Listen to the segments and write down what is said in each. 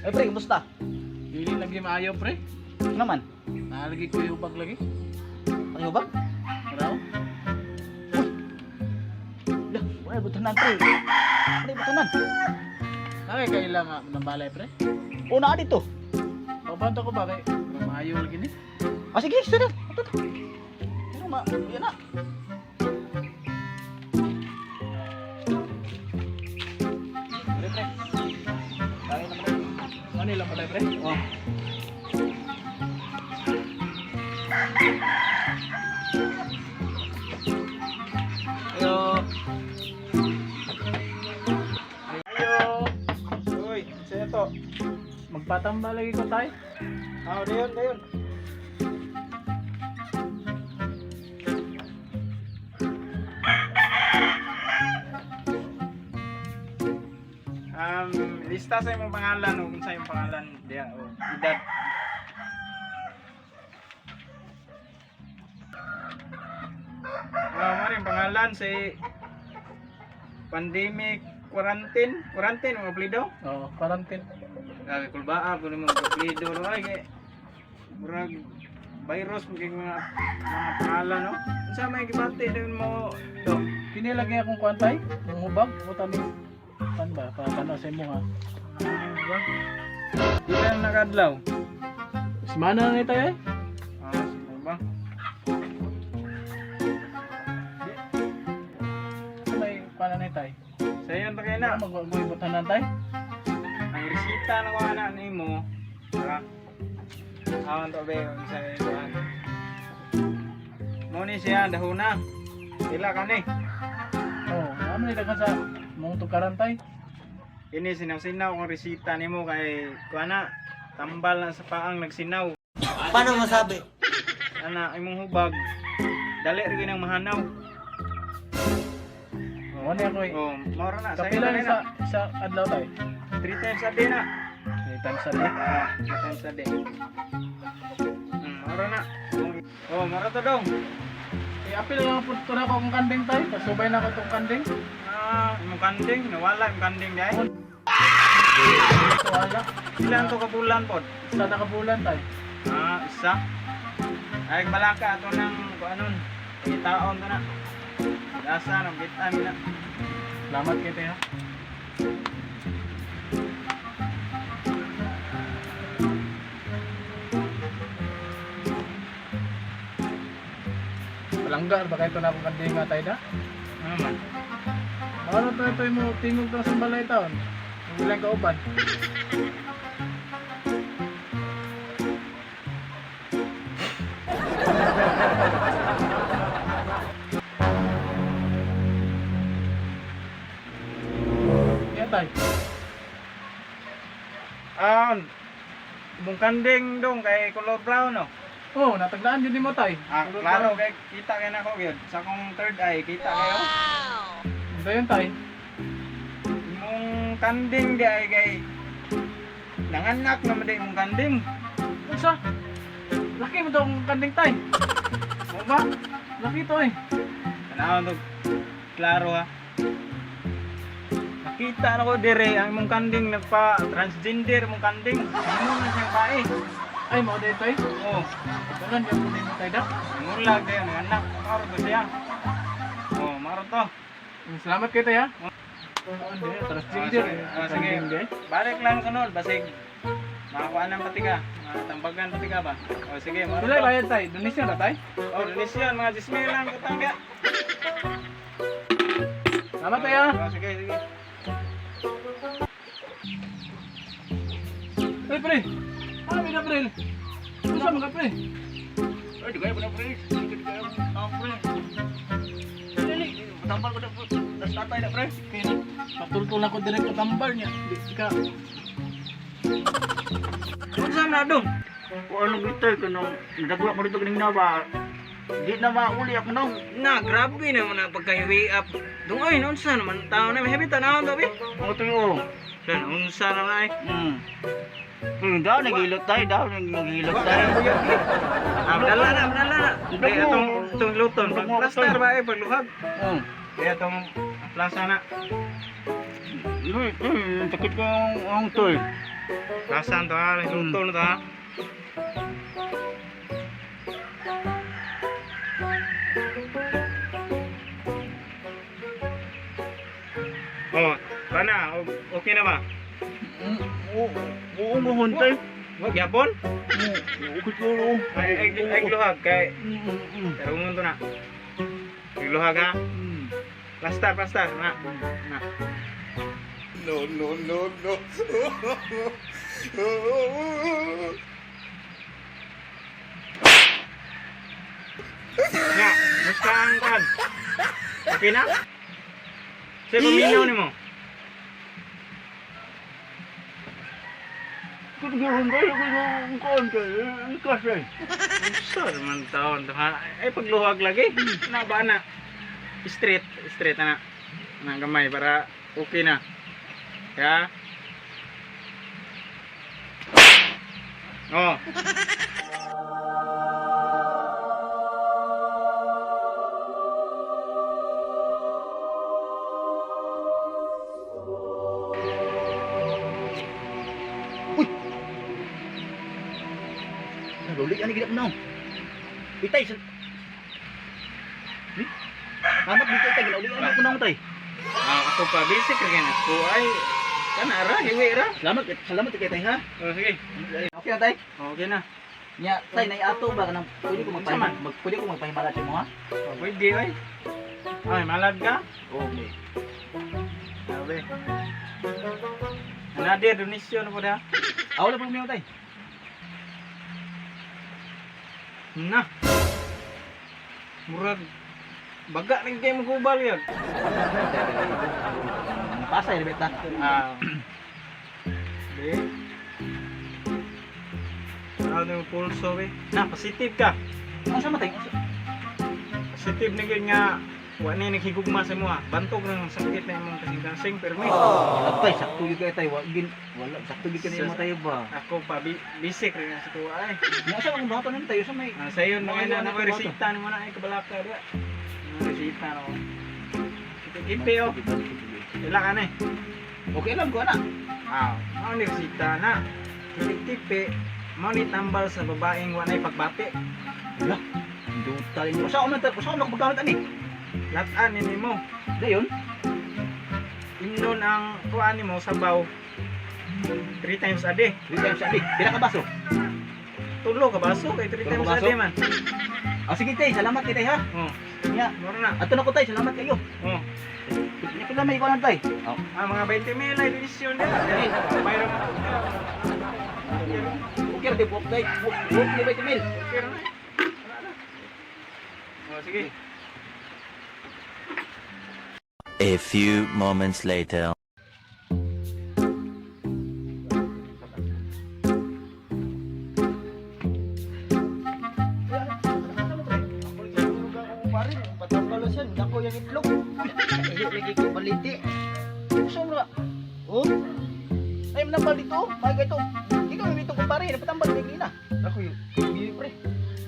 Ay pre, kumusta? Dili lagi maayo pre. Ano naman? Naalagi ko yung hubag lagi. Pangihubag? Raw. Lah, wala butanan pre. Pre, butanan. Nakay kaila nga ng balay pre. Una dito. Pabanto ko ba kay maayo lagi ni. Ah sige, sige. Ito to. Pero ma, yan na. Pre, pre. Kaya na pre. Ano ilang balay pre? Oh. Ayo. Ayo. Uy, sa'yo to. Magpatamba lagi ko tay. Ah, dayon, dayon. Lista sa imong pangalan o kung sa imong pangalan diya o edad. Ah, mo rin pangalan si pandemic quarantine, quarantine mga apelyido. Oo, quarantine. Grabe kulbaa po nimo apelyido no ay kay murag virus mo kay mga pangalan no. Unsa may gibati din mo do? Kini lagi akong kuan tay. Ang hubag ko tani. Kan ba pa tanaw sa imo ha. Ano ba? Di ka na nakadlaw. Semana na tayo eh. Ah, sige ba? Sa may kuan na tay. Sayon ta kay na. Na magwagoy butanan tay. Ang resita na ko ana nimo. Ha? Awan to be unsa ni kuan. Mo ni siya dahuna. Pila kani? Oh, ano ni daghan sa mong tukaran tay. Ini sinaw-sinaw kong resita nimo kay kuan na tambal na sa paang nagsinaw. Paano masabi? Ana imong hubag dali ra gyud ang mahanaw. Oh, ano ako eh. Oh, mao ra na sayo Kapila na ni na. sa adlaw tay. 3 times a day na. 3 times a day. Ah, 3 times a day. Mao ra na. Oh, mao ra to dong. Eh, apil lang po ito na ako akong kanding tay. Pasubay na ako itong kanding. Ah, imong kanding nawala imong kanding dai. So, wala. Ilan to ka bulan pod? Isa na kabulan tay. Ah, isa. Ay balaka ato nang kuanon. Pangitaon to na. Lasa nang bitan na. Salamat kay tay ha. Palangga, baka ito na akong kanding nga tay da. Ano man? Ano to ito mo tingog to sa balay taon? Ilang kauban. Kaya tay. Ah, imong kanding dong kay color brown no. Oh, nataglaan yun mo tay. Ah, klaro kay kita kay nako gyud. Sa akong third eye kita kayo. Ito yun tay. Imong kanding di ay kay nanganak naman di imong kanding. Unsa? Laki mo tong kanding tay. Mo ba? Laki to eh. Tanaw to klaro ha. Nakita na ko dire ang imong kanding nagpa transgender imong kanding. Imo na siyang bae. Ay, mao day tay. Oh, Dagan yan po din tay da. nangulag dayon nanganak. Maro to siya. Oh, maro to. Salamat kay tay ha. Oh, hindi. Transgender Ah, eh. sige. Ah, sige. Kanding day. Balik lang sunod basig makakuha ng patika. Matambagan patika ba? Oh, sige, maro Wala to. bayad tay. Donation na tay. Oh, donation mga 10,000 lang utang dia. Salamat tay ha. Oh, sige, sige. Hey pre. Ano may pre? Unsa man ka pre? Ay, di kayo pa na pre. Di kayo. Ah, pre. Dili, tambal ko na pre. Tas tatay na pre. Kaya na, patultol ako direct ko tambal niya. Di ka. Unsa man na dong? Kung ano gitay ko nung nagwa ko dito kining nawa. Di na mauli ako nung. Na, grabe naman ang pagka-way up. Dong ay, unsa naman tao na may habit tanawon to bi. Ang tuyo. Lan unsa naman ay. Daw nagilot tayo, daw nagilot tayo. Ah, dala na, dala na. Kaya atong itong luton, pag plaster ba eh, pagluhag. Kaya atong plaza na. Sakit ko ang toy. Lasan to ha, luto na to ha. Oh, kana, okay na ba? Oo, oo, mahuntay. Wag yapon? Okay ko. Ay, ay, ay, luhag kay tarungon to na. Ay, luhag ha. Plastar, plastar na. Na. No, no, no, no. Nga, musta ang kan? Okay na? Sa paminaw nimo. Unsa man taon to ha? Ay pagluhag lagi. Na ba na? Straight, straight na. Na gamay para okay na. Ya. Oh. Naluli ani gid na. Itay sa. Amat dito itay ginauli ani ko naong tay. Ah, ako pa basic ra na ko ay kana ra hiwi ra. Salamat, salamat kay tay ha. Oh, sige. Okay na tay. Okay na. Nya tay nay ato ba kanang pwede ko Unsa man? pwede ko magpahimala sa imo ha? Oh, pwede oy. Ay, malad ka? Okay. Sabi. Another donation na po da. Ah, wala problema tay. Na. Murag baga rin kayo magubal yun. Pasay rebet ta. Ah. Be. Ano yung pulso be? Na, positive ka. Unsa man tay? Unsa? Positive na yun nga. Wa na yung naghigugma sa mo ha. Bantog ng sakit na imong kasing-kasing. Pero may. Wala tay, sakto gyud kay tay, wa gin wala sakto gyud kay imo tay ba. Ako pa, basic rin na sa tuwa ay. Nya sa akong bato tayo sa may Ah, sayo na Mga na ano na ito, bato? resita ni mo na ay kabalaka diya. Mga resita no. Ipe oh. Ila ka na eh. Okay lang ko ana. Ah, mao ni resita na. Tipi-tipi, mao ni tambal sa babaeng wa nay pagbati. Wala. Duta inyo. Usa ko man usa ko paggamit ani. Latan ni nimo. Dayon. Imnon ang kuan nimo sabaw. 3 times a day. 3 times a day. Pila ka baso? Tulo ka baso kay 3 Tulo ka times a baso? day man. Ah, sige tay, salamat kay tay ha. Oh, Nya, mura na. ato na ko tay, salamat kayo. Oh. Nya pila may ikaw tay. Oh. Ah, mga 20 mil ay desisyon diya. Bayro mo. Okay ra tay, buok tay. Buok buok ni 20 mil. Okay ra na. Wala na. Oh, sige. A few moments later. Patambalo siya, dako yung itlog. Iyo lagi ko baliti. Gusto mo na. Oh, Ay manambal dito. May gato. Ikaw yung dito kumpare, napatambal ni Lina. ako yung bibi pre.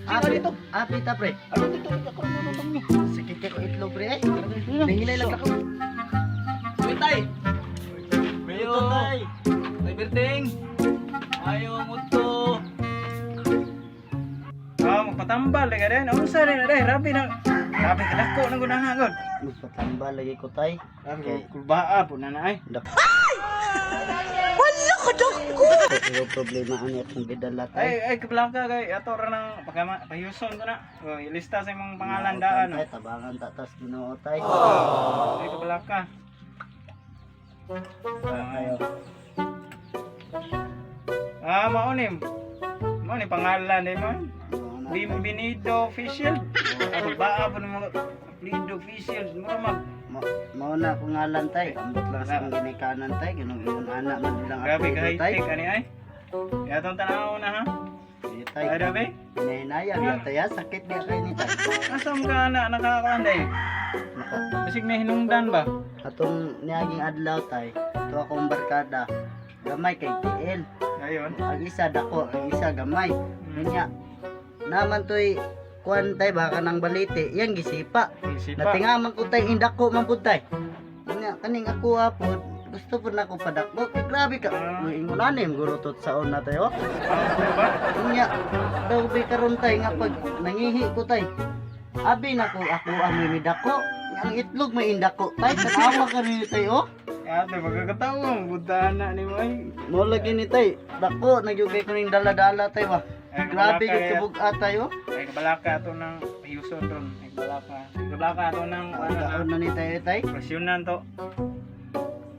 Sino dito? Apit ta pre. Ano dito? Ako rin nunutong niyo. Sakit kay ko itlog pre ay. Nanginay lang ako. Wait tay. Mayo. Tay. Tay Berting. Ayo muto. Ah, magpatambal ka din. Unsa rin na day, rabi na. Rabi ka dako nang gunahan gud. Magpatambal lagi ko tay. Rabi kulbaa po na na ay. Dako. Pero problema ani akong gidala Ay tay. ay kablangka kay ato ra nang pagama payuson ko na. Oh, ilista sa imong pangalan daan. Tay, tabangan ta tas Ginoo tay. Oh. Ay kablangka. Ayo. Ah, mao ni. Mao ni pangalan ni mo. Bienvenido Official. Ay kulbaa po ng mga Bienvenido Official. Mura mag Mao na akong ngalan tay. Ambot lang sa akong ginikanan tay. Ganong ingon ana man ilang grabe ka apelyido tay. high-tech ani ay. Yatong tanaw na ha. Sige, tay. Ay rabi. Hinahinayang lang tay. ah. Sakit niya kay ni tay. Asa mo ka na nakakakuan day? Naka, Basig may hinungdan ba? Atong niaging adlaw tay, ito akong barkada. Gamay kay TL. Ayun. Ang isa dako, ang isa gamay. Unya naman toy kuan tay baka nang balite, yang gisipa. Sipa. Natingaman ko tay indako man pud tay. Unya kaning ako apod, Gusto po na ako padakbo. Kay grabe ka. Ah. Ingon ani guro to saon na tayo. Ah, ba? Unya, daw be karon tay nga pag nangihi ko tay. Abi na ko ako ang may midako. Ang itlog may indako tay. Tanawa ka ni tay oh. Ate, magkakatawa mo, buta na ni mo ay. Mo lagi ni tay. Dako nagyugay ko ning dala-dala tay ba. Ay, Grabe kabalaka yung kaya. kabug-at tayo. Ay, kabalaka ato ng ayuson ron. Ay, kabalaka. Kabalaka ato ng ano na. Kaon na ni tayo tay. Presyonan to.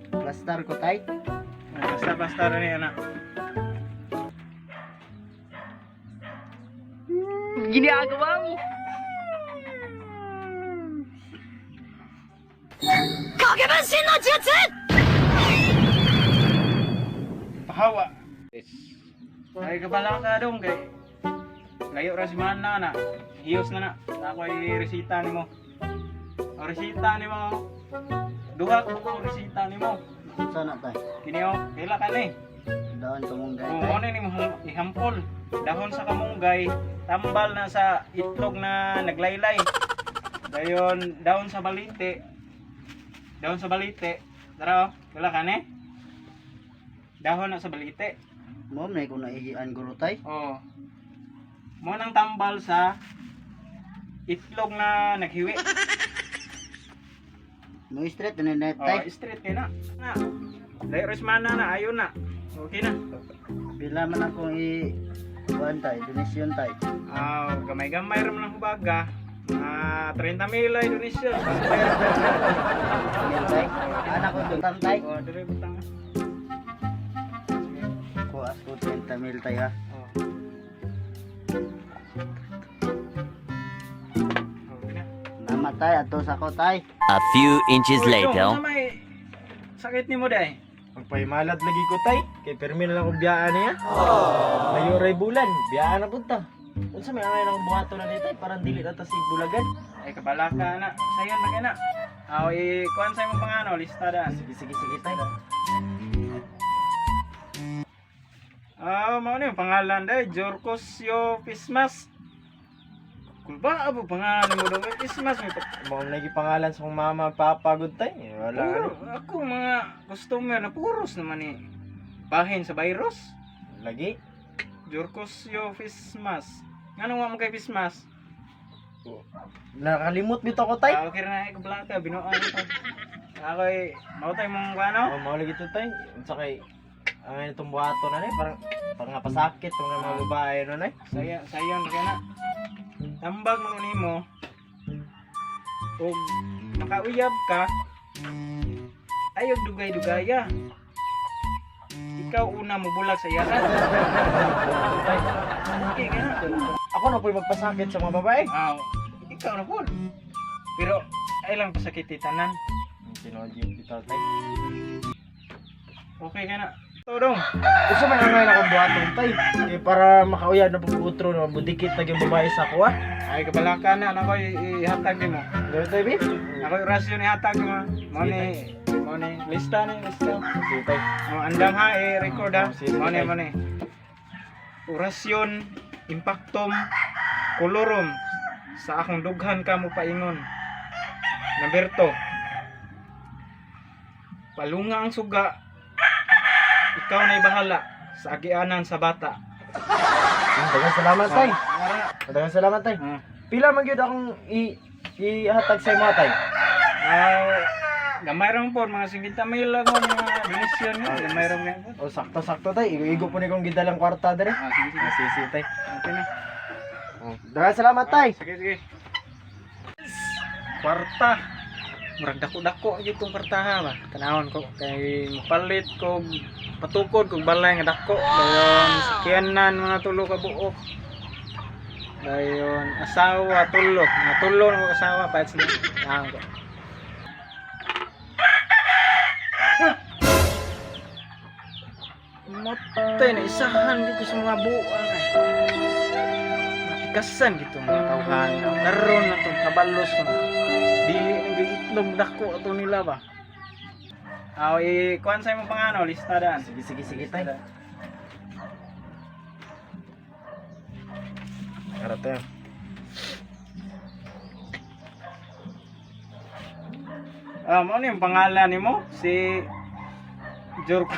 Plastar ko tay. Ay, basta basta rin yan na. Ginagawa mo. Pahawa. Ay, kabalaka dong kay. Layo ra si mana na. Hiyos na na. Ako ay resita nimo. Ang resita nimo. Duha ko ang resita nimo. Sana tay. Kini oh, pila ka ni. Daan kamunggay Oh, tay. mo ni nimo ihampol. Dahon sa kamunggay, tambal na sa itlog na naglaylay. Dayon dahon sa balite. Dahon sa balite. Tara oh, pila ka ni. Dahon na sa balite. Mo na ko naihian guro tay. Oh. Mo nang tambal sa itlog na naghiwi. Mo straight na ni Oh, tay. straight kay na. Na. Layo res mana na ayon na. Okay na. Pila man akong i kuan tay, donasyon tay. Ah, gamay-gamay ra man ang hubaga. Ah, 30 mil ay donasyon. Mil tay. Anak ko butang tay. Oh, dire butang. Sige. Kuas ko 30 mil tay ha. Oh. Okay na. Namatay ato sa ko tay. A few inches Uy, Dong, later. unsa may sakit nimo day? Magpahimalad lagi ko tay. Kay permi na lang akong biyaan niya. Layo ray bulan, biyaan na punta. Unsa may angay akong buhaton na ni tay parang dili na ta si bulagan. Ay kabalaka na. Sayon na kay na. Aw, i-kuan sa imong pangano, lista daan. Sige sige sige tay. Ah, mao ni yung pangalan day, Jorcosio Pismas. Kulba abo pangalan mo daw Pismas may Mao na pangalan sa akong mama papa gud tay. Eh, wala puro, ano. ako mga customer na puros naman ni bahin sa virus. Lagi. Jorcosio Pismas. Ngano wa mo kay Pismas? Nakalimot bitaw ko tay. Ah, okay na ay kabalaka binuan ko. Ako ay mao tay mong kuano. Oh, mao lagi to tay. Unsa kay angay itong buhaton na ni parang parang nga pasakit tong mga babae no nay. Saya sayon kay na. Tambag man nimo. Og makauyab ka ayog dugay-dugaya. Ikaw una mobulag sa iyahan. Tay, Okay ka na. ako na po'y magpasakit sa mga babae. Aw, ikaw na po. Pero ay lang pasakit tanan. Tinuod yung bitaw tay. Okay ka na. Tudong. Unsa may angay na akong buhaton tay? Kay para makauyab na pag-utro na budikit na yung babae sa ako ah. Ay kabalaka na nako ihatag nimo. Gawin tayo, babe. Ako rasyon ihatag nimo. Mo ni mo ni lista ni lista. Sige tay. Oh, andam ha i-record ha. Oh, sige, Mo ni tay. mo ni. Orasyon impactum colorum sa akong dughan ka mo paingon. Number 2. Palunga ang suga. Ikaw na'y bahala sa agianan sa bata. Daghang salamat tay. Wala. Daghang salamat tay. Ah. Pila man gyud akong i ihatag sa imo tay. Ah, gamay ra man po mga 50 mil lang ang mga donasyon nga. Gamay ra man po. O sakto-sakto tay. Igo-igo po ni kong gidalang kwarta dere. Ah, sige sige. Ah, sige, sige tay. Okay na. Oh, Daghang salamat tay. Sige sige. Kwarta. Murag dako-dako gyud tong kwartaha ba. Tanawon ko kay mapalit ko patukod kog balay nga dako. Dayon sakyanan mga tulo ka buok. Dayon asawa tulo, mga tulo na ko asawa pahit sa tanawon ko. Matay na isahan dito sa mga buang eh. Natikasan gito mga tawhan. Karon na itong kabalos ko. Dili ang itlog dako ato nila ba. Aw, i-kuan sa imong pangano, lista daan. Sige sige sige tay. Tara tayo. Ah, mao ni yung pangalan nimo si Picture ko.